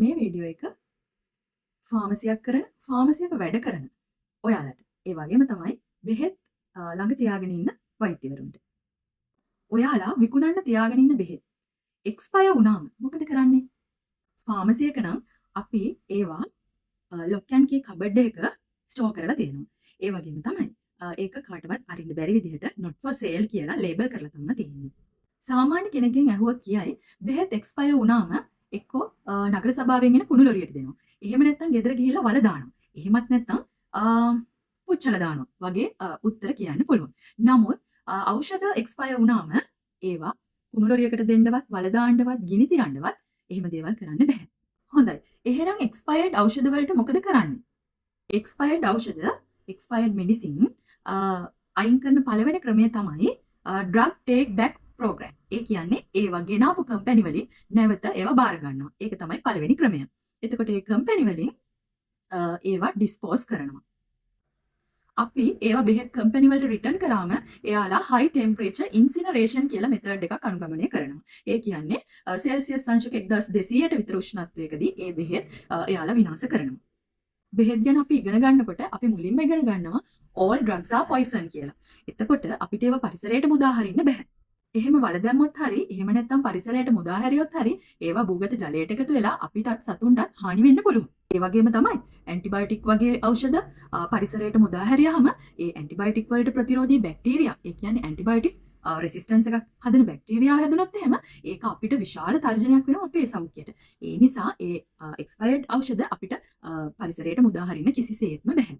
මේ වීඩියෝ එක ෆාමසියක් කරන, ෆාමසියක වැඩ කරන ඔයාලට. ඒ වගේම තමයි බෙහෙත් ළඟ තියාගෙන ඉන්න වෛද්‍යවරුන්ට. ඔයාලා විකුණන්න තියාගෙන ඉන්න බෙහෙත් එක්ස්පයර් වුණාම මොකද කරන්නේ? ෆාමසියක නම් අපි ඒවා ලොක් ඇන්ඩ් කී කබඩ් එකක ස්ටෝර් කරලා තියෙනවා. ඒ වගේම තමයි ඒක කාටවත් අරින්න බැරි විදිහට not for sale කියලා ලේබල් කරලා තමයි තියෙන්නේ. සාමාන්‍ය කෙනෙක්ගෙන් ඇහුවොත් කියයි බෙහෙත් එක්ස්පයර් වුණාම එක්කෝ නගර සභාවෙන් එන කුණු ලොරියට දෙනවා. එහෙම නැත්නම් ගෙදර ගිහිල්ලා වල දානවා. එහෙමත් නැත්නම් පුච්චලා දානවා වගේ උත්තර කියන්න පුළුවන්. නමුත් ඖෂධ එක්ස්පයර් වුණාම ඒවා කුණු ලොරියකට දෙන්නවත්, වල දාන්නවත්, ගිනි තියන්නවත් එහෙම දේවල් කරන්න බැහැ. හොඳයි. එහෙනම් එක්ස්පයර්ඩ් ඖෂධ වලට මොකද කරන්නේ? එක්ස්පයර්ඩ් ඖෂධ, එක්ස්පයර්ඩ් මෙඩිසින් අයින් කරන පළවෙනි ක්‍රමය තමයි ඩ්‍රග් ටේක් බැක් ප්‍රෝග්‍රෑම්. ඒ කියන්නේ ඒවා ගෙනාපු කම්පැනි වලින් නැවත ඒවා බාර ගන්නවා. ඒක තමයි පළවෙනි ක්‍රමය. එතකොට ඒ කම්පැනි වලින් ඒවා ඩිස්පෝස් කරනවා. අපි ඒවා බෙහෙත් කම්පැනි වලට රිටර්න් කරාම එයාලා හයි ටෙම්පරේචර් ඉන්සිනරේෂන් කියලා මෙතඩ් එකක් අනුගමනය කරනවා. ඒ කියන්නේ සෙල්සියස් අංශක 1200ට විතර උෂ්ණත්වයකදී ඒ බෙහෙත් එයාලා විනාශ කරනවා. බෙහෙත් ගැන අපි ඉගෙන ගන්නකොට අපි මුලින්ම ඉගෙන ගන්නවා all drugs are poison කියලා. එතකොට අපිට ඒවා පරිසරයට මුදා හරින්න බැහැ. එහෙම වල දැම්මොත් හරි, එහෙම නැත්නම් පරිසරයට මුදා හැරියොත් හරි, ඒවා භූගත ජලයට එකතු වෙලා අපිටත් සතුන්ටත් හානි වෙන්න පුළුවන්. ඒ වගේම තමයි ඇන්ටිබයොටික් වගේ ඖෂධ පරිසරයට මුදා හැරියාම ඒ ඇන්ටිබයොටික් වලට ප්‍රතිරෝධී බැක්ටීරියා, ඒ කියන්නේ ඇන්ටිබයොටික් රෙසිස්ටන්ස් එකක් හදන බැක්ටීරියා හැදුනොත් එහෙම ඒක අපිට විශාල තර්ජනයක් වෙනවා අපේ සෞඛ්‍යයට. ඒ නිසා ඒ එක්ස්පයර්ඩ් ඖෂධ අපිට පරිසරයට මුදා හරින්න කිසිසේත්ම බැහැ.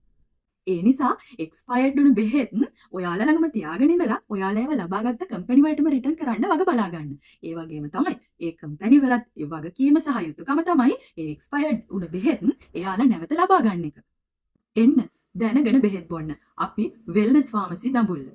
ඒ නිසා එක්ස්පයර්ඩ් වුණු බෙහෙත් ඔයාලා ළඟම තියාගෙන ඉඳලා ඔයාලා ඒවා ලබාගත්ත කම්පැනි වලටම රිටර්න් කරන්න වග බලා ගන්න. ඒ වගේම තමයි ඒ කම්පැනි වලත් ඒ වගකීම සහ යුතුයකම තමයි ඒ එක්ස්පයර්ඩ් වුණු බෙහෙත් එයාලා නැවත ලබා ගන්න එක. එන්න දැනගෙන බෙහෙත් බොන්න. අපි වෙල්නස් ෆාමසි දඹුල්ල.